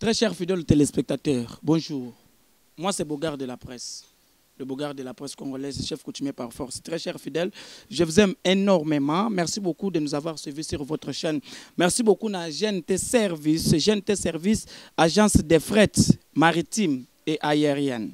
Très chers fidèles téléspectateurs, bonjour. Moi, c'est Bogard de la presse. Le Bogard de la presse congolaise, chef coutumier par force. Très chers fidèles, je vous aime énormément. Merci beaucoup de nous avoir suivis sur votre chaîne. Merci beaucoup à GNT Service, GNT Service, agence des fret maritimes et aériennes.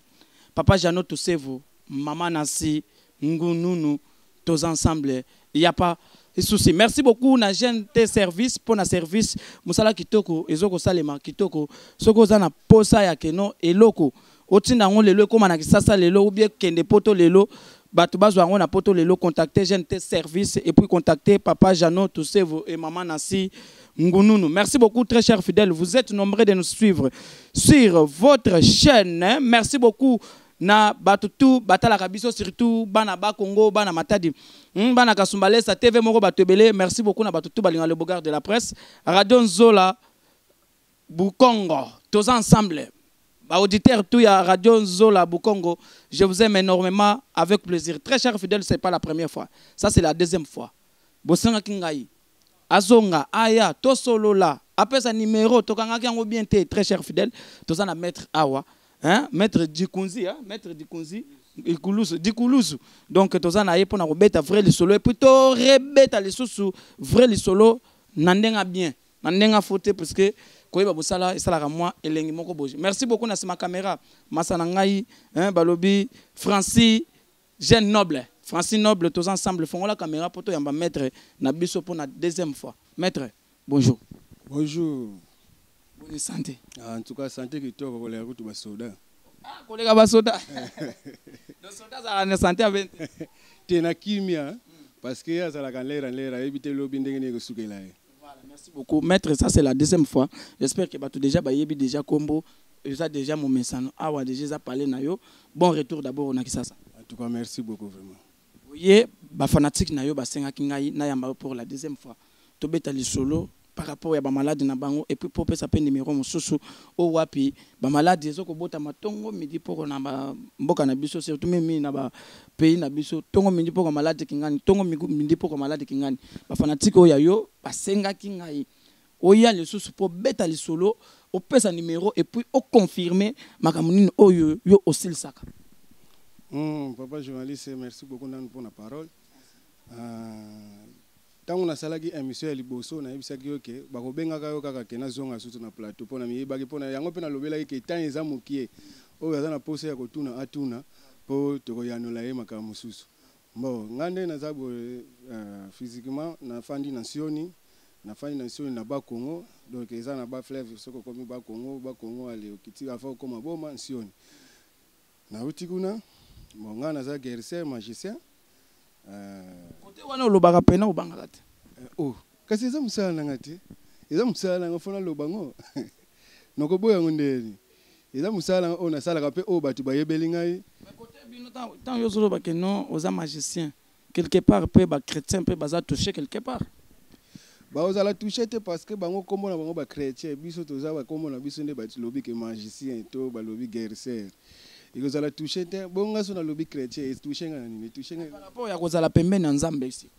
Papa Jeannot Toussevo, Maman Nancy, Ngununu, tous ensemble, il n'y a pas de souci. Merci beaucoup na GNT Service pour na service musala kitoko ezoko salema kitoko soko oza na posa ya keno eloko otinda yango lelo ekóma na Kisasa lelo ou bien kende poto lelo, bato bazwa yango na poto lelo. Contacter GNT Service et puis contacter Papa Jeannot Toussevo et Maman Nancy Ngununu. Merci beaucoup, très chers fidèles, vous êtes nombreux de nous suivre sur votre chaîne, hein. Merci beaucoup na bato tu batalaka biso, surtout bana ba Congo, bana Matadi, bana Kasumbalesa TV moko, bato ebele. Merci beaucoup na bato tu balinga le Bogard de la presse, Radio Nzola Bukongo. Tous ensemble, auditeur tout ya Radio Nzola Bukongo, je vous aime énormément, avec plaisir. Très chers fidèles, c'est pas la première fois, ça c'est la deuxième fois. Bosengaki ngai azonga aya tosolola, apesa numéro, tokangaki yango bien te. Très chers fidèles, toza na maître awa, hein, maître Dikunzi, hein, maître Dikunzi Ikulusu, Dikulusu. Donc toza na ye mpona kobeta vrai lisolo et puis torebeta lisusu vrai lisolo na ndenge bien, na ndenge faute, parce que koyeba bosala esalaka mwa elengi moko boje. Merci beaucoup na nsima caméra masa na ngai, hein, balobi Francis Jeune Noble, Francis Noble. Toza ensemble. Fongola caméra mpo toyamba maître na biso mpona deuxième fois. Maître, bonjour. Bonjour. Bonne santé? Ah, en tout cas santé kitoko koleka kutu basoda. Ah, koleka basoda? Donc soda azalaka na santé abe te? Te, na kimia, parce que azalaka nlera nlera, ayebi te lobi ndenge nini ekosukela ye. Voilà, merci beaucoup maître. Ça c'est la deuxième fois. J'espère que bato déjà bayebi déjà kombo, eza déjà momesano awa, déjà eza parlé na yo. Bon retour d'abord na Kisasa. En tout cas merci beaucoup vraiment. Oye bafanatique na yo basengaki ngai nayamba yo pour la deuxième fois, tobeta lisolo par rapport ya bamaladi na bango et puis mpo opesa mpe numéro mosusu oyo wapi bamaladi ezokobotama ntongo midi poko na mboka na biso, surtout memi na bapays na biso. Ntongo midi poko maladi kingani, ntongo midi poko maladi kingani. Bafanatike oyo ya yo basengaki ngai oya lisusu mpo beta lisolo, opesa numéro et puis oconfirme makambo nini oyo yo osilisaka. Papa journaliste, merci beaucoup nanu mpona parole. Ntango nasalaki émission ya liboso, nayebisaki yo ke bakobengaka yo kaka ke nazonga susu na plateau mpona miyebaki mpona yango, mpe nalobelaki ke temps eza mokie, oyo aza na posa ya kotuna atuna mpo tokoyanola ye makambo mosusu. Bon, nga nde naza boye, physiquement nafandi na Nsioni, nafandi na Nsioni na Bakongo. Donc eza na bafleuve, soki okomi Bakongo, Bakongo ale okiti avant okóma Boma, Nsioni. Nauti kuna. Bon, nga naza guérisseur magicien. Kote wana olobaka pena, obangaka te? Oh, kasi eza mosala nanga te, eza mosala nanga, fo naloba ngo, nakoboya yango ndeni? Eza mosala nanga oyo nasalaka mpe oyo bato bayebeli ngai. Kote bino, ntango yo ozoloba ke non, oza magicien, quelque part mpe bachrétien mpe baza touché quelque part. Baozala touché te, parce que bango nkombo na bango bachrétien, biso toza bakombo na biso nde balobi ke magicien to balobi guérisseur, ekozala touché te. Bonga so nalobi chrétien, etouche nga na nini? Etouche nga par rapport ya kozala pembeni ya Nzambe esi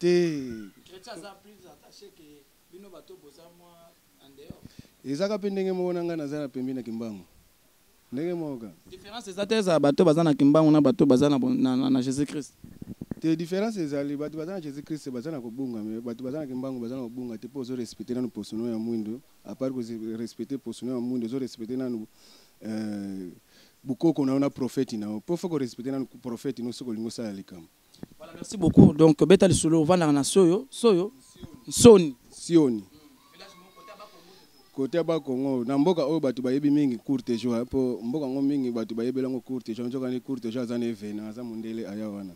te. Chrétien aza plus attaché ke bino bato boza mwa en dehors. Ezaka mpe ndenge moko na ngai, naza na pembeni na Kimbangu, ndenge moko kaka. Différence eza te, ezala bato baza na Kimbangu na bato baza na Jésus Christ? Te, différence ezali. Bato baza na Jésus Christ baza na kobunga, mais bato baza na Kimbangu baza na kobunga te, mpo ozorespecte nanu posono ya mwindu. À part korespecte posono ya mwindu, ozorespecte nanu bukoko na yo na prophète na yo, mpo fo korespecte nanu prophète no soki olingi osala likambo. Voilà, merci beaucoup. Donc beta lisolo, ovandaka na soyo soyo Nsoni? Sioni, kote ya Bakongo, na mboka oyo bato bayebi mingi Courte Joie, mpo mboka yango mingi bato bayebeli yango Courte Joie. Nzokani Courte Joie aza na evena, aza mondele aya wana.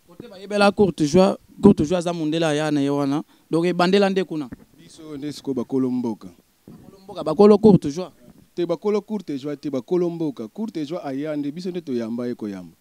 Kote bayebela Courte Joie, Courte Joie aza mondele aya na ye wana. Donc ebandela nde kuna? Biso nde sikoyo bakolo mboka. Bakolo mboka, bakolo Courte Joie? Te, bakolo Courte Joie te, bakolo mboka. Courte Joie aya nde biso nde toyamba ye, koyamba.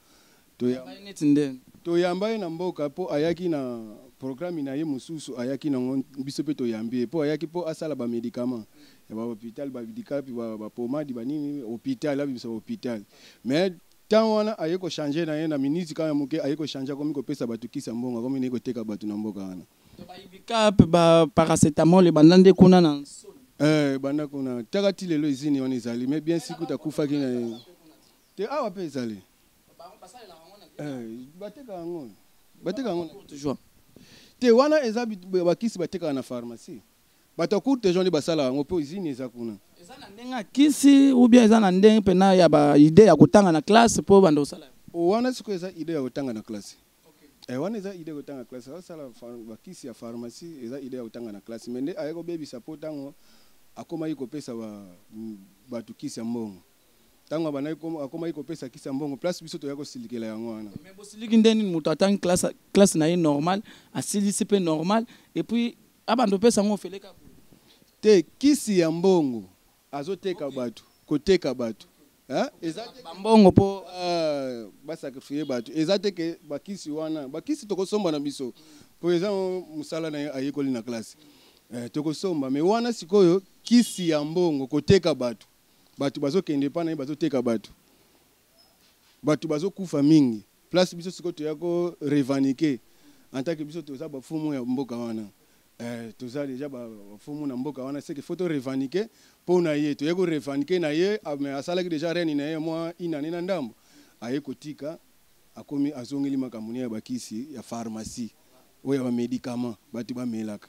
Neti nde? Toyamba ye na mboka mpo ayaki na programme na ye mosusu, ayaki nango, biso mpe toyambi ye mpo ayaki mpo asala bamédicament ya bahôpital, babidikapi, bapomadi, banini, hôpital, abimisa bahôpital. Mais ntango wana aye kochange na ye na miniti kaka moke, aye kochange, akomi kopesa bato kisi ya mbongo, akomi naye koteka bato na mboka wana. Bayibika mpe baparacétamol ebanda nde kuna na Nsoni? Ebanda kuna taka ti lelo usine wana ezali, mais bien sikuta akufaki na ye te. Awa mpe ezali, bateka yango, bateka yango. Courte joie. Te, wana eza bakisi batekaka na pharmacie. Bato ya courte joie nde basala yango, mpo usine eza kuna. Eza na ndenge ya kisi ou bien eza na ndenge mpena ya baidée ya kotanga na classe mpo banda kosala? Wana sikoyo eza idée ya kotanga na classe. Wana eza idée ya kotanga classe. Asala bakisi ya pharmacie, eza idée ya kotanga na classe, mais nde aye kobebisa, mpo ntango akomaki kopesa bato kisi ya mbongo, ntango abandaki akomaki kopesa kisi ya mbongo, place biso toya kosilikela yango wana. Mais bosiliki nde nini? Moto atangi classe, classe na ye normal, asilisi mpe normal, et puis abanda opesa yango ofele kaka? Te, kisi ya mbongo azoteka bato, koteka bato. Hein? Eza te. Bambongo mpo Ah, basacrifier bato. Eza te ke bakisi wana, bakisi tokosomba na biso, mpo eza mosala na ye ayekoli na classe. Tokosomba, mais wana sikoyo kisi ya mbongo, koteka bato, bato bazokende epa na ye, bazoteka bato, bato bazokufa mingi. Place biso sikoyo toya korevendiquer en tant que biso toza bafumu ya mboka wana, toza déjà bafumu na mboka wana, c'est que faut torevendiquer mpo na ye. Toye korevendiquer na ye, mais asalaki déjà règne na ye mwa inane na ndambo, aye kotika, akomi azongeli makambo ne ya bakisi ya pharmacie, oyo ya bamédicament bato bamelaka.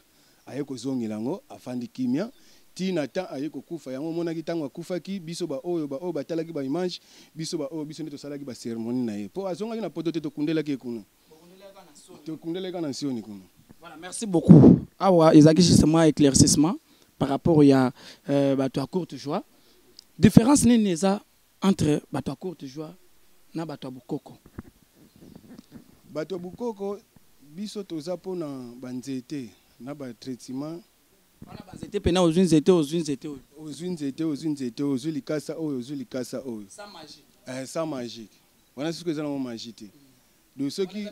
Aye kozongela yango, afandi kimia ntina ta aye kokufa. Yango omonaki ntango akufaki, biso baoyo batalaki baimage, biso baoyo, biso nde tosalaki bacérémonie na ye, mpo azongaki na poto te. Tokundelaki ye kuna, tokundelaki na nsioni kuna. Voilà, merci beaucoup. Awa ezalaki justement éclaircissement par rapport ya bato ya courte joie. Différence nini eza entre bato ya courte joie na bato ya bokoko? Bato ya bokoko, biso toza mpona banzete na batraitement. Wana banzete mpena, ozwi nzete, ozwi nzete oyo. Ozwi nzete, ozwi nzete, ozwi likasa oyo, ozwi likasa oyo. Sans magie. Sans magique. Wana soki eza nango magie te. Donc soki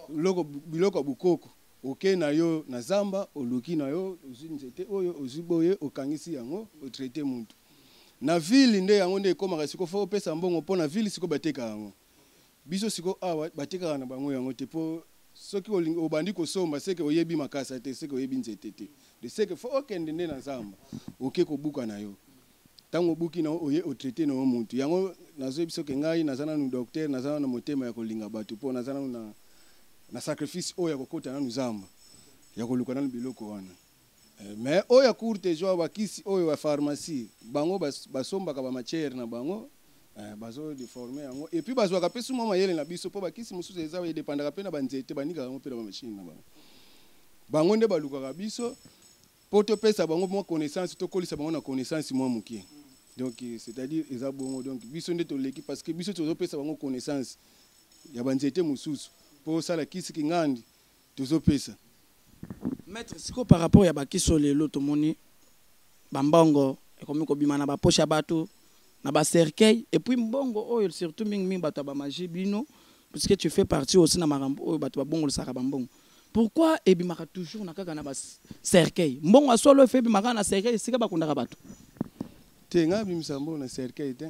biloko ya bokoko, oke na yo na zamba, oluki na yo, ozwi nzete oyo, ozwi boye, okangisi yango, otraiter mutu. Na ville nde yango nde ekomaka siko faut opesa mbongo, mpo na ville siko bateka yango. Biso siko awa batekaka na bango yango te, mpo soki obandi kosomba, c'est que oyebi makasa te, c'est que oyebi nzete te. De c'est que faut okende nde na zamba, oke kobuka na yo. Ntango obuki na yo, oye otraiter na yo mutu yango. Nazoyebi soki ngai naza nanu docteur, naza nanu na motema ya kolinga bato, mpo naza nanu na sacrifice oyo ya kokota nanu zamba, ya koluka nanu biloko wana. Mais oyo ya courte joie, bakisi oyo ya pharmacie, bango basombaka bamatière na bango, bazodéformer yango, et puis bazwaka mpe suma mayele na biso, mpo bakisi mosusu eza edépendaka mpe na banzete, banikaka yango mpe na bamachine na bango. Bango nde balukaka biso mpo topesa bango mwa connaissance, tokolisa bango na connaissance mwa moke. Donc c'est-à-dire eza bongo. Donc biso nde toleki, parce que biso tozopesa bango connaissance ya banzete mosusu mpo osala kisi kingandi, tozopesa. Maître, sikoyo par rapport ya bakisi oyo lelo tomoni bambongo ekomi kobima na bapoche ya bato na bacercueil, et puis mbongo oyo surtout mingimingi bato ya bamagie, bino, puisque tu fais partie aussi na makambo oyo bato babongolisaka bambongo, pourquoi ebimaka toujours na kaka na bacercueil? Mbongo ya solo efe ebimaka na cercueil esika bakundaka bato? Te, ngai abimisaka mbongo na cercueil te.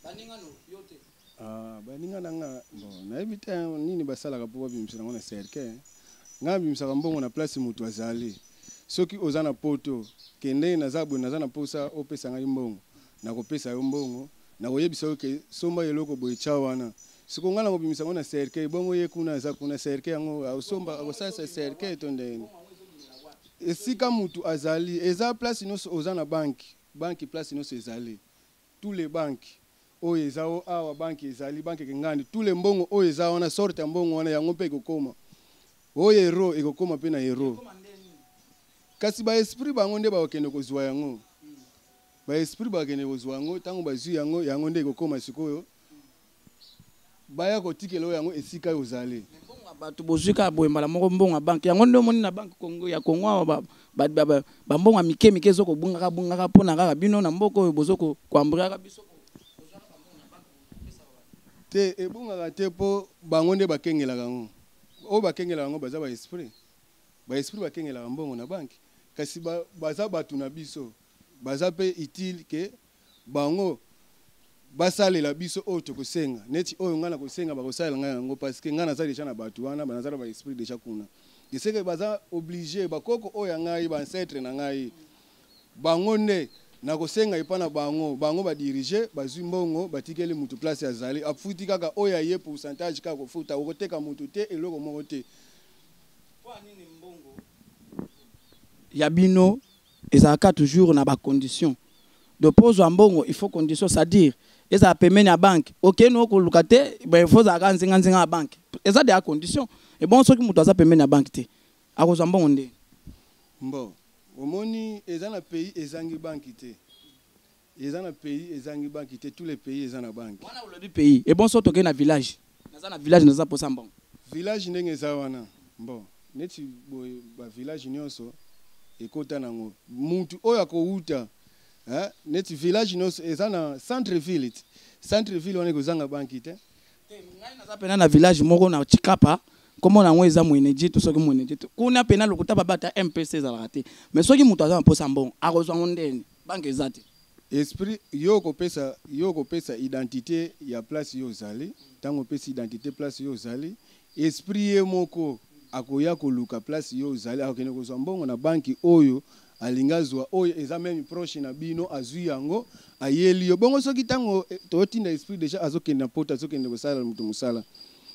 Baningano yo te? Ah, baninga na nga, bon, nayebi te nini basalaka mpo babimisa yango na cercueil. Ngai abimisaka mbongo na place moto azali. Soki oza na poto, kende, naza boye, naza na mposa opesa ngai mbongo, nakopesa yo mbongo, nakoyebisa yo ke somba eloko boye, tya wana. Siko ngai nakobimisa yango na cercueil, bongo ye kuna aza kuna, cercueil yango akosomba, akosalisa cercueil to ndenge? Esika mutu azali, eza place nyonso oza na banque, banque place nyonso ezali, tous les banques oyo eza o awa, banque ezali, banque ekengani, tous les mbongo oyo eza wana, sorte ya mbongo wana, yango mpe ekokoma oyo euro, ekokoma mpe na euro. Kasi baesprit bango nde bakokende kozwa yango, baesprit bakokende kozwa yango. Ntango bazwi yango, yango nde ekokoma sikoyo baya kotikela oyo yango esika oyo ozali. Mbongo ya bato bozwi kaka boye mbala moko, mbongo ya banque yango nde omoni na banque Congo, ya Congo awa, bambongo ya mike mike ezokobungaka bungaka mpona kaka bino na mboka oyo bozo koambriaka biso. Te, ebungaka te, mpo bango nde bakengelaka yango. Oyo bakengelaka yango baza baesprit. Baesprit bakengelaka mbongo na banque, kasi baza bato na biso, baza mpe utile ke bango basalela biso oyo tokosenga. Neti oyo ngai nakosenga, bakosalela ngai yango, parce que ngai naza déjà na bato wana, naza na baesprit déjà kuna. Eseke baza obligé, bakoko oyo ya ngai, baancêtre na ngai. Bango nde nakosenga epa na bango, bango ba diriger, bazui mbongo batikeli mutu place azali, afuti kaka oyo ya ye pourcentage kaka kofuta, okoteka mutu te eloko moko te. Pona nini mbongo ya bino ezalaka toujours na ba conditions? Donc po ozwa mbongo il faut condition, c'est à dire ezala pembeni ya banque, okei no koluka te, ben il faut ozalaka nzinga nzinga ya banque, eza deja condition. Et bon soki mutu aza pembeni ya banque te, akozwa mbongo nde? Mbo omoni eza na pays ezangi banque te, eza na pays ezangi banque te, tous les pays eza na banque. Wana olobi pays, et bon soki tokei na village, naza na village naza posa mbongo. Village ndenge eza wana, mbo neti boye ba village nyonso ekota nango mutu oyo akowuta, hein, neti village nyonso eza na centre ville, centre ville wana ekozanga banque te. Te, ngai naza pena na village moko na Tshikapa, kombo na yango eza Mweneditu, soki Mweneditu kuna pena lokuta babata MPC ezalaka te, mais soki moto aza na posa mbongo akozwa yango ndeni? Banque eza te. Esprit yo okopesa, yo okopesa identité ya place yo ozali, tango opesi identité place yo ozali, esprit ye moko akoya koluka place yo ozali, akokende kozwa mbongo na banque oyo alingi azwa, oyo eza meme proche na bino, azwi yango ayeli yo. Bongo soki tango totinda esprit déjà azokende na poto, azokende kosalela moto mosala,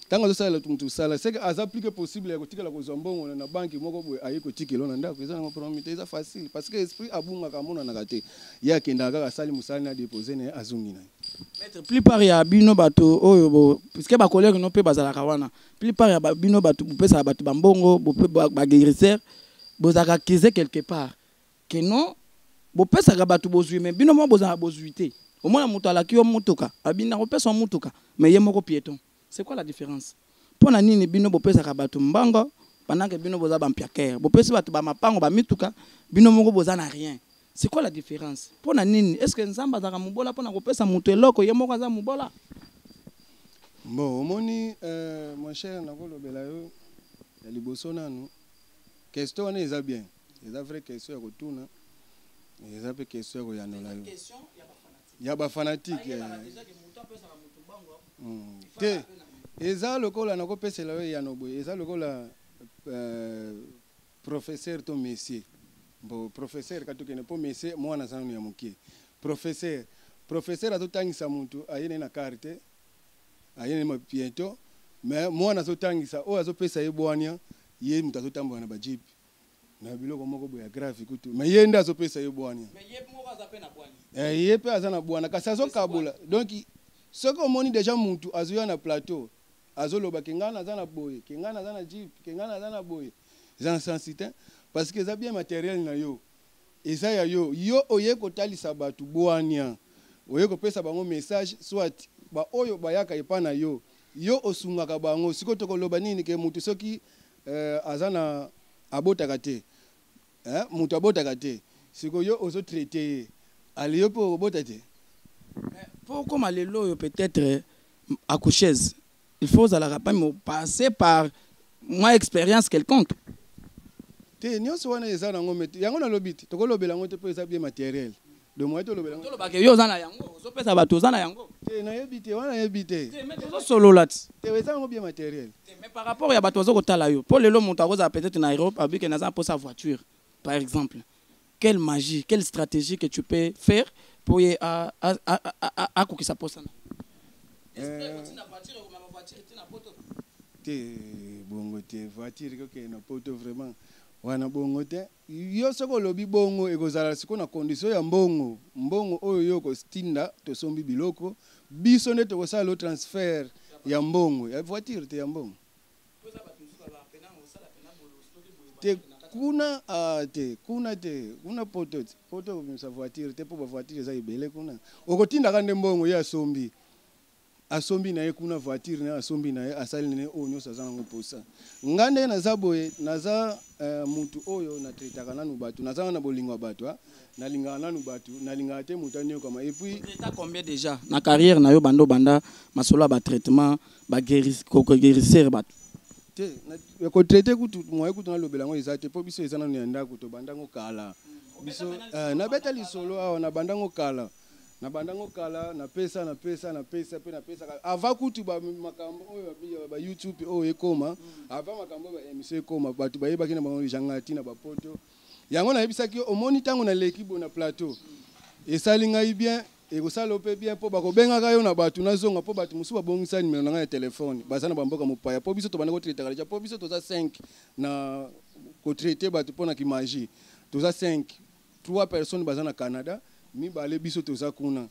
tango azosalela moto mosala, c'est que aza plus que possible ya kotikala kozwa mbongo na banque moko boye, aye kotikela na ndako, eza nango problème te, eza facile parce que esprit abungaka, amonanaka te, ye akendaka kaka asali mosala na déposer na ye, azongi na ye. Maître, plupart ya bino bato oyo bo, puisque ba collègue no pe bazalaka wana, plupart ya bino bato bopesaka bato ba mbongo, bope ba guérisseur, bozalaka accusé quelque part que non, bopesaka bato bozwi, mais bino moko bozalaka bozwi te. Omona moto alaki yo motuka, abi na kopesa yo motuka, mais ye moko piéton. C'est quoi la différence? Pona nini bino bopesaka bato mbongo pendant que bino boza ba mpiakere, bopesi bato ba mapango ba mituka, bino moko boza na rien. C'est quoi la différence? Pona nini? Est-ce que Nzambe azalaka mobola pona kopesa moto eloko, ye moko aza mobola? Bon, omoni mon cher, nakolobela yo ya liboso nanu. Question wana eza bien, eza vraie question ya kotuna, eza pe question ya koyanola yo. Ya ba fanatique. Te, eza lokola nakopesela yo eyano boye, eza lokola professeur to monsieur. Bon, professeur katokende po monsieur mwana aza nanu ya moke. Professeur, professeur azotangisa mutu ayene na carte, ayene ma bientôt, mais mwana azotangisa oyo azopesa ye bwania, ye mutu azotambola na ba jeep na biloko moko boye ya grave kutu, mais ye nde azopesa ye bwania. Mais ye moko aza pe na bwania. Ye pe aza na bwana, kasi azokabola. Donc soki omoni déjà mutu azoya na plateau azoloba ke ngai naza na boye, ke ngai naza na jeep, ke ngai naza na boye, eza na sens te, parce que eza bien matériel na yo, eza ya yo. Yo oye kotalisa bato bwania, oye kopesa bango message, soit ba oyo bayaka epa na yo, yo osungaka bango. Sikoyo tokoloba nini ke mutu soki aza na abotaka te, hein, mutu abotaka te, sikoyo yo ozo traiter ye, ali yo mpe obota te. Mais po okoma lelo oyo peut-être accoucheuse, il faut ozalaka pas passer par moi expérience quelconque. Te, nyonso wana eza nango, mais yango nalobi te, tokolobela yango te mpo eza bien matériel. Donc moi tolobela yango. Tolobaka yo oza na yango, ozopesa bato oza na yango. Te, nayebi te, wana nayebi te. Te, mais tozosolola ti. Te, eza yango bien matériel. Te, mais par rapport ya bato bazo kotala yo, po lelo moto akozala peut-être na Europe, abiki naza mposa voiture, par exemple. Quelle magie, quelle stratégie que tu peux faire pour ye akokisa posa na? Te, bongo te, voiture kokende na poto vraiment wana bongo te. Yo soki olobi bongo ekozala sikoyo na condition ya mbongo, mbongo oyo yo okotinda, tosombi biloko biso nde tokosala lo transfert ya mbongo ya voiture te, ya mbongo te kuna, te kuna te, kuna poto te, poto okobimisa voiture te mpo ba voiture eza ebele kuna. Okotindaka nde mbongo, ye asombi, asombi na ye kuna voiture na ye, asombi na ye, asali na ye oyo nyonso aza nango mposa. Nga ndenge naza boye, naza mutu oyo natraitaka nanu bato, naza na bolingo ya bato, nalingaka nanu bato, nalingaka te moto anyokama. Et puis traita combien déjà na carrière na yo bando banda masolo ya ba traitement, ba guérisseur bato? Te, kotraite kutu moye kutu nalobela yango eza te, mpo biso eza nanu ya ndako, tobandango kala. Biso nabeta lisolo awa, nabandango kala, nabandango kala, napesa, napesa, napesa mpe napesaka avant kutu ba makambo oyo ba YouTube oyo ekoma, avant makambo oyo ba émission ekoma, bato bayebaki na bango janga ntina bapoto. Yango nayebisaki yo, omoni ntango naleki boye na plateau, esali ngai bien, ekosala yo mpe bien, mpo bakobengaka yo na bato. Nazonga mpo bato mosusu babongisa nimero na ngai ya telefone, baza na bamboka mopaya, mpo biso tobanda kotraitaka deja, mpo biso toza 5 na kotraite bato mpo na kimagie. Toza 5, 3 personnes baza na Canada, mibale biso toza kuna.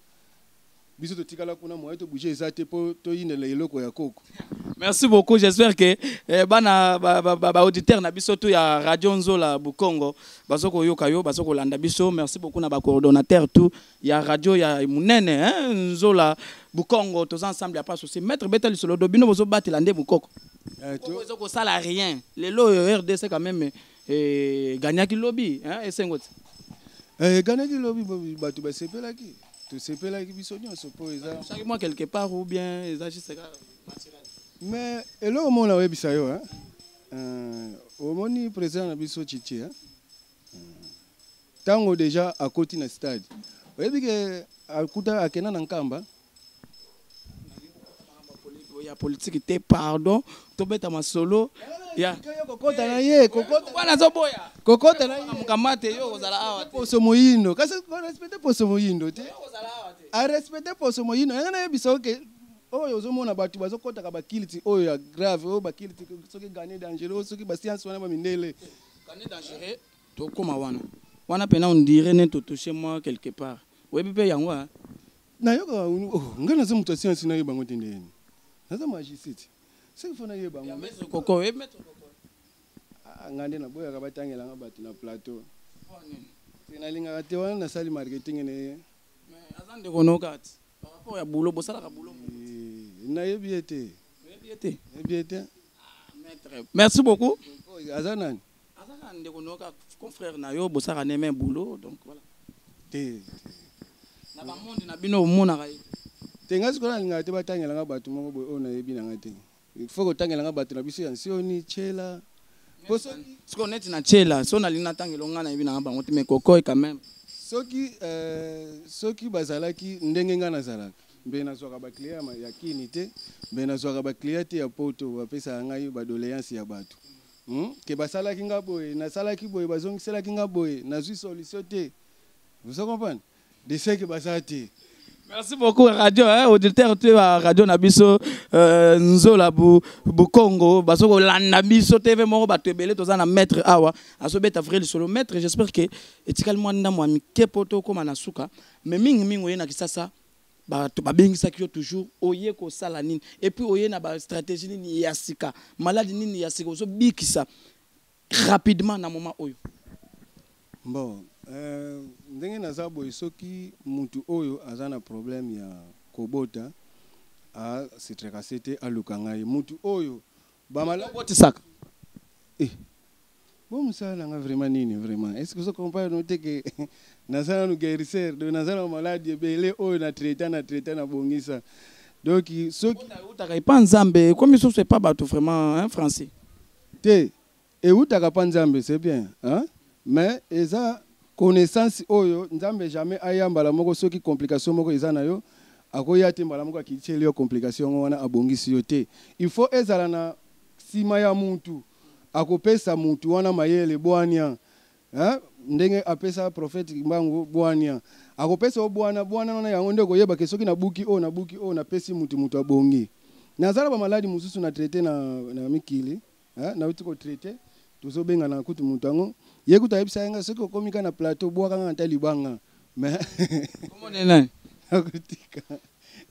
Biso totikala kuna, moyen tobouge eza te, mpo toyindela eloko ya koko. Merci beaucoup. J'espère que bana ba auditeur na biso tout ya Radio Nzola Bukongo bazo koyoka yo, bazo kolanda biso. Merci beaucoup na ba coordonnateur tout ya radio ya munene, hein, Nzola Bukongo. Tous ensemble, y a pas souci. Maître, beta lisolo do bino bozo batela nde bukoko. Koko ezo kosala rien. Lelo oyo RDC quand même gagnaki lobi, hein, esengo ti. Gagnaki lobi, bato basepelaki, tosepelaki biso nyonso mpo eza Chaque mois quelque part ou bien eza juste kaka naturel? Mais eloko moko na oyebisa yo, hein? Omoni président na biso Chichi, hein? Ntango déjà akoti na stade, oyebi ke akuta akenda na Nkamba. Ya politique te, pardon, tobeta masolo ya Kokota na ye, kokota. Wana azoboya. Kokota na ye. Mokama te, yo kozala awa te. Poso moyindo, kasi respecte poso moyindo te. Kozala awa te. Arespecte poso moyindo. Yanga nayebisa oke oyo ozomona bato bazokɔtaka bacultes oyo ya grave, oyo bacultes soki gane dangereux, soki bascience wana bamindele. Gane dangereux, tokóma wana wana mpena, on dirait ne totouche moi quelque part. Oyebi mpe yango, hein? Nayoka, oh, ngai naza moto ya science, nayeba yango te. Ndeni naza magicien te, soki fo nayeba yango. Maître Koko, oyebi maître Koko? Ah, ngai nde naboyaka batangelanga bato na plateau te, nalingaka te. Wana nasali marketing na ye. Mais aza ndeko no kati par rapport ya boulot, bosalaka boulot. Nayebi ye te. Oyebi ye te? Nayebi ye te. Maître, merci beaucoup. Aza nani? Aza kaka ndeko no, kaka confrère na yo, bosalaka ne même boulot, donc voilà. Te. Na bamonde na bino omonaka ye? Te, ngai sikoyo nalingaka te batangelanga bato moko boye oyo nayebi nanga te. Il faut kotangelanga bato na biso ya nsioni tiela, po soki Sikoyo neti na tiela so nalingi natangela ngai, nayebi nanga bango te, mais Kokoy quand même. Soki bazalaki ndenge ngai nazalaka, mbe nazwaka baclient ya kini te, mbe nazwaka baclient te ya poto. Bapesaka ngai badoléance ya bato, Ke basalaki nga boye, nasalaki boye, bazongiselaki nga boye, nazwi solution te. Vous comprendre de ce que baza te. Merci beaucoup radio, hein, auditeur te ya radio na biso Nzola Bukongo, bazo kolanda biso TV moko, bato ebele. Toza na maître awa, azobeta vrai lisolo. Maître, j'espère que etikali mwa ndambo ya mike po tokóma na suka, mais mingimingi oye na Kisasa, bato babengisaki yo toujours, oye kosala nini? Et puis oye na bastratégie nini ya sika? Maladi nini ya sika ozobikisa rapidement na moment oyo? Bon, ndenge naza boye, soki mutu oyo aza na problème ya kobota, ase tracasser te, aluka ngai. Mutu oyo bamala Obotisaka? Eh, bo mosala nanga vraiment nini? Vraiment, est ce que ozo comprendre no te ke naza nanu guérisseur? Donc naza na maladi ebele oyo na traita, na traita, nabongisa. Donc soki Eutaka epa Nzambe, ekomi susu epa bato vraiment, hein, français? Te, eutaka mpa Nzambe, c'est bien, hein? Mais eza connaissance oyo Nzambe jamais aya mbala moko. Soki complication moko eza na yo, akoya te mbala moko akitieli yo complication yango wana, abongisi yo te. Il faut ezala na nsima ya mutu akopesa mutu wana mayele, bwania, hein? Ndenge apesa prophète Mbangu bwania, akopesa yo bwana. Bwana wana yango nde okoyeba ke soki nabuki oyo, nabuki oyo, napesi mutu, mutu abongi. Naza na bamaladi mosusu na traite na mikili, hein? Nauti kotraite, tozobengana kutu moto yango, ye kutu ayebisa ye nga soki okomi ka na plateau, bwaka nga ata libanga, mais Komone nani? Nakotika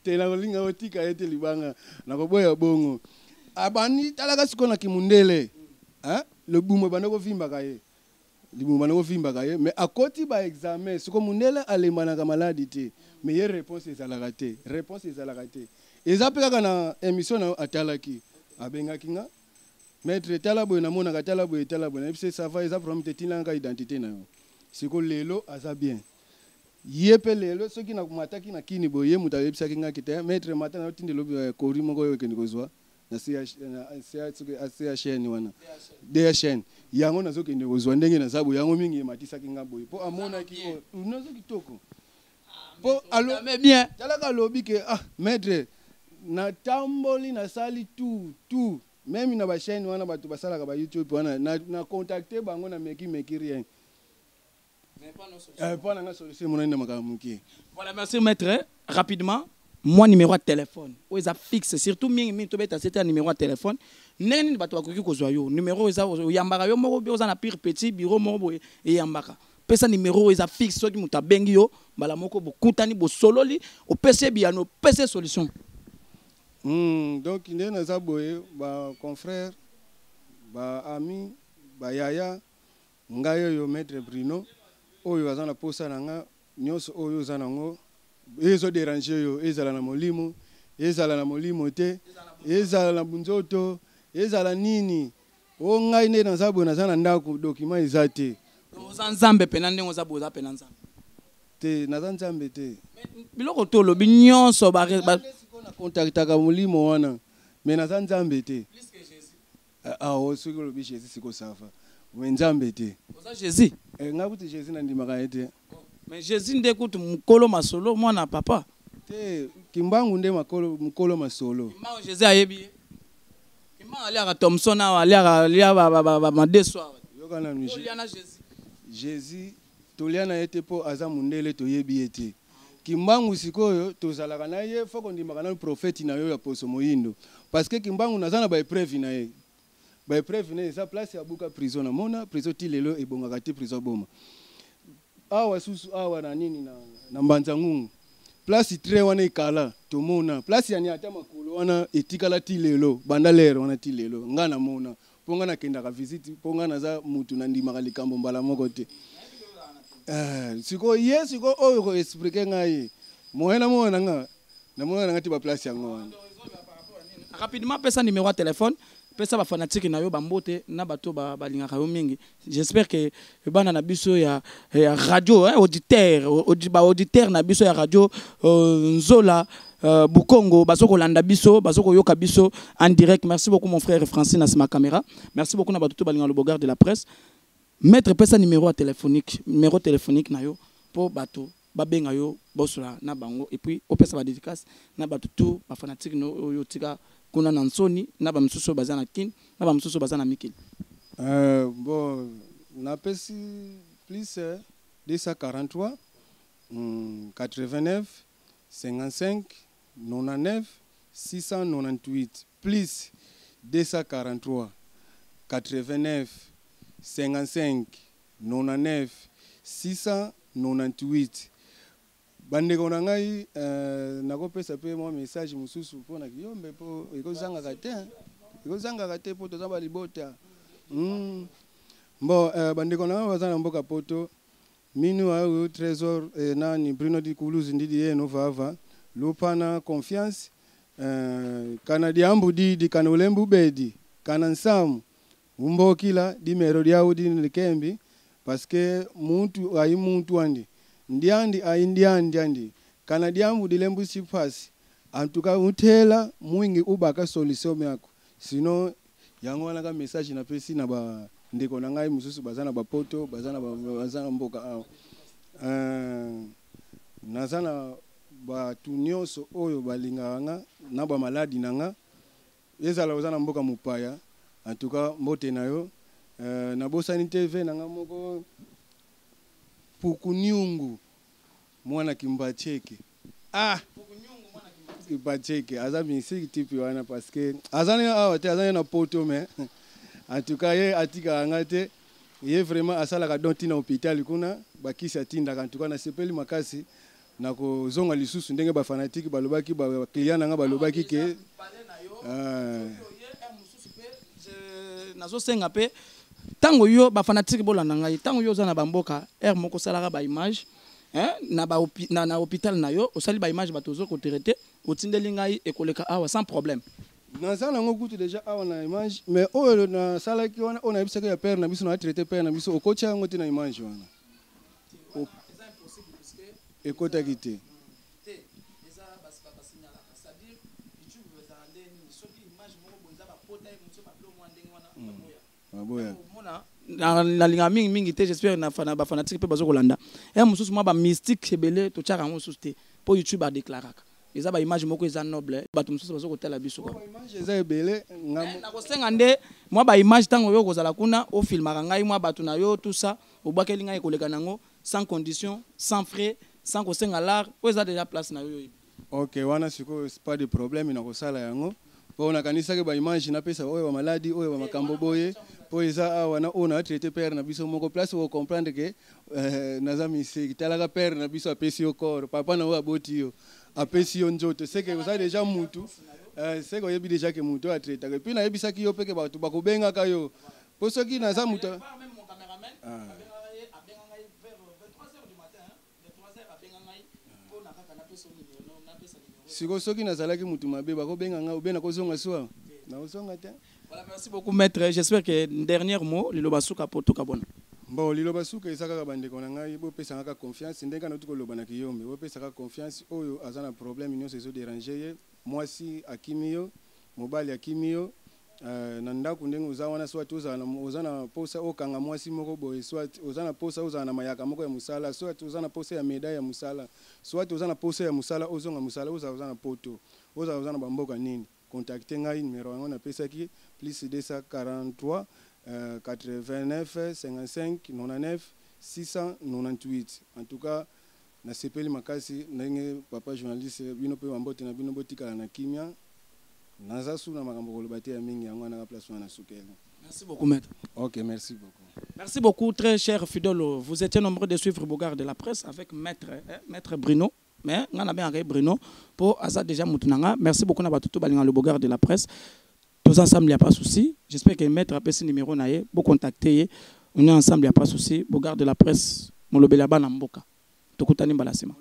te, nakolinga kotika ye te libanga, nakoboya bongo. Abandi talaka sikoyo na kimundele, hein? Libumu ebanda kovimbaka ye, libumu banda kovimbaka ye, mais akoti baexamen. Siko mundele alembanaka maladi te, mais ye réponse ezalaka te, réponse ezalaka te. Eza mpe kaka na émission na yo atalaki, abengaki nga: "Maître, tala boye, namonaka, tala boye, tala boye." Nayebi se ça va, eza problème te, tindanga identité na yo. Siko lelo aza bien. Ye mpe lelo soki namataki na kini boye, ye moto ayebisaki nga kite: "Maître, mata na otindi lobi kori moko oyo ekende kozwa na CHN wana, DHN yango nazokende kozwa." Ndenge naza boye, yango mingi ematisaki nga boye, mpo amonaki nazo kitoko, mpo bien. Talaka, alobi ke: "Ah maître, natamboli, nasali tout tout, même na bachaîne wana bato basalaka ba YouTube wana, na contacte bango, na meki meki, rien." Mpo na nga solution emonani na makambo mokie. Voilà, merci maître. Rapidement, moi, numéro ya téléphone oyo eza fixe, surtout mingi mingi tobeta sete ya numéro ya téléphone. Ndenge nini bato bakoki kozwa yo numéro oyo eza oyambaka yo moko, oza na pire petit bureau moko boye eyambaka? Pesa numéro oyo eza fixe, soki moto abengi yo mbala moko, bokutani, bosololi, opesi ye biyano, opesi ye solution. Donc nde naza boye, baconfrère, baami, bayaya, ngai oyo maître Bruno oyo aza na posa na nga nyonso oyo oza nango ezodéranger yo, ezala na molimo, ezala na molimo te, ezala na bunzoto, ezala nini o, ngai nde naza boye, naza na ndako, document eza te. Oza Nzambe mpena? Ndenge oza boye, oza mpena Nzambe? Te, naza Nzambe te. Biloko to olobi nyonso Sikoyo nacontactaka molimo wana, mais naza Nzambe te. Ah, oh, soki olobi Jésus sikoyo, ça va, mais Nzambe te. Oza Jésus? Eh, ngai kuti Jésus nandimaka ye te. Mais Jésus nde kutu mokolo masolo, mwana papa. Te, Kimbangu nde makolo, mokolo masolo. Kimbangu, Jésus ayebi ye. Kimbangu aliaka Thomson awa, aliaka alia madeso awa. Yoka nanu. Olia na Jésus? Jésus tolia na ye te, mpo aza mondele, toyebi ye te. Kimbangu sikoyo tozalaka na ye. Faut kondimaka nanu profeti na yo ya poso moyindo, parce que Kimbangu naza na baépreuve na ye. Baépreuve na ye eza place ya buka prison, namona prison ti lelo ebongaka te, prison boma awa susu awa na nini na Mbanza Ngungu, place train wana ekala, tomona place yani ata makolo wana etikala ti lelo, banda lere wana ti lelo nga namona, mpo nga nakendaka visite, mpo nga naza mutu nandimaka likambo mbala moko te. Sikoyo ye sikoyo oyo koexpliquer ngai moye namona na nga, namona na nga ti baplace yango wana. Rapidement, pesa numéro ya téléphone, pesa bafanatike na yo bambote na bato balingaka yo mingi. J'espère que bana na biso ya radio, hein, auditeur, baauditeur na biso ya radio Nzola Bukongo bazo kolanda biso, bazo koyoka biso en direct. Merci beaucoup, mon frère Francine na nsima caméra. Merci beaucoup na bato to balingaka le Bogard de la presse. Maître, pesa numéro ya téléphonique, numéro téléphonique na yo mpo bato babenga yo, bosola na bango, et puis opesa badédicace na bato tout bafanatike no oyo otika kuna na nsoni, na bamisusu oyo baza na Kine, na bamosusu oyo baza na mikili. Bon, napesi plus 243 89 55 99 698, plus 243 89 55 99 698. Bandeko na ngai, nakopesa mpe mwa message mosusu mpona Kiyombe, mpo ekozangaka te, ekozangaka te, mpo toza balibota. Bon, bandeko na ngai baza na mboka poto, minu ayo Trésor, nani Bruno di Kuluzu ndidi yeno vava lupana confiance, kana diambu didi, kana ulembu bedi, kana nsamu umbokila dimero diawu dini likembi, parce que muntu ayi muntu andi ndiandi ayi ndiandi andi kana diambu dilembu sipasi. En tout cas utela mwingi ubaka solution yako, sinon yango wana ka message napesi na bandeko na ngai mosusu baza na bapoto, baza na mboka awa. Naza na bato nyonso oyo balingaka nga na bamaladi na nga, ezala oza na mboka mopaya, en tout cas mbote na yo. Nabosani tv na nga moko Pukuniungu mwana Kimbacheke. Ah, Kimbacheke aza misiki tipi wana, parce que aza ne awa te, aza ne na poto, mais en tout cas ye atikaka nga te. Ye vraiment asalaka don ntina hôpital kuna, bakisi atindaka. En tout cas nasepeli makasi na kozonga lisusu ndenge bafanatike balobaki, baclient na nga balobaki ke Nazosenga mpe ntango yo bafanatike bolanda ngai, ntango yo oza na bamboka, heure moko osalaka baimage na hôpital na yo, osali baimage bato ozo kotraiter, otindeli ngai, ekoleka awa sans problème. Naza nango kutu déjà awa na image, mais oyo nasalaki wana, oyo nayebisaki ya père na biso, na traité père na biso, okotia yango te na image wana, ekotaki te. Te, eza basignalaka, c'est-à-dire YouTube ezala nde nini, soki image moko boye eza bapota ye mosusu, babilo mwa ndenge wana, baboya. Baboya. Omona nalingaka mingimingi te. J'espère na bafanatike mpe bazo kolanda ya mosusu, mwa bamystique ebele totiaka yango mosusu te, mpo YouTube adéclaraka eza baimage moko eza noble, bato mosusu bazo kotala biso kwa. Image eza ebele nga Nakosenga nde mwa baimage, ntango oyo kozala kuna, ofilmaka ngai mwa bato na yo, tout ça, obwakeli ngai, ekoleka nango. Sans condition, sans frais, sans kosenga lar. Oyo eza déjà place na yo oyebi. Ok, wana sikoyo pas de problème, nakosala yango mpo nakanisaki baimage napesa oyo bamaladi, oyo bamakambo boye, mpo eza awa na oyo natraite père na biso moko. Place okocomprendre ke naza miseki. Talaka, père na biso apesi yo corps, papa na oyo aboti yo apesi yo nzoto, seke oza déjà mutu, seke oyebi déjà ke mutu oyo atraitaka. Et puis nayebisaki yo mpe ke bato bakobengaka yo, mpo soki naza mutu. Même mon cameraman, abenga ngai vers 23 heures du matin, hein. 23 heures abenga ngai mpo na kaka napesa numéro, napesa numéro. Sikoyo soki nazalaki mutu mabe, bakobenga ngai obe nakozonga swa, nakozonga te. Voilà, merci beaucoup, maître. J'espère que dernier mot, liloba suka po tokabwana. Bon, liloba suka eza kaka, bandeko na ngai, bopesanga kaka confiance ndenge nauti koloba na kiyombe. Bopesaka confiance. Oyo aza na problème nyonso ezodéranger ye, mwasi akimi yo, mobali akimi yo, na ndako ndenge oza wana, soit ozala na, oza na posa okanga mwasi moko boye, soit oza na posa ozala na mayaka moko ya mosala, soit oza na posa ya médaille ya mosala, soit oza na posa ya mosala, ozonga mosala, ozala oza na poto, ozala oza na bamboka nini, contacte ngai. Numéro yango napesaki, plus 243 89 55 99 698. En tout cas, nasepeli makasi ndenge papa journaliste, bino mpe bambote na bino, botikala na kimia. Naza su na makambo koloba te ya mingi. Yango wana place wana sukeli. Merci beaucoup, maître. Ok, merci beaucoup. Merci beaucoup, très cher fidèle. Vous étiez nombreux de suivre Bogard de la presse avec maître, hein, maître Bruno. Mais nga na bien Bruno pour aza déjà mutu na nga. Merci beaucoup na batutu balinga le Bogard de la presse. Tous ensemble, il n'y a pas de souci. J'espère que maître apesi numéro na ye, bo contacter. On est ensemble, il n'y a pas de souci. Bogard de la presse, molobela bana mboka. Tokutani mbala sima.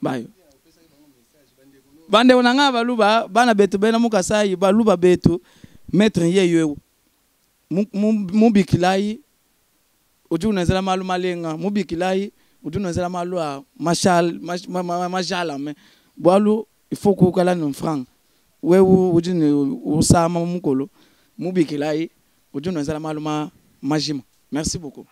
Bayo. Bande onanga baluba bana betu bena mukasai baluba betu, maître ye yo mubikilai udi unenzela malu malenga, mubikilai udi unenzela malu a mashal majalame bwalu. Il faut kukala ni franc wewe udi ni usama mukolo, mubikilai udi unenzela malu ma majima. Merci beaucoup.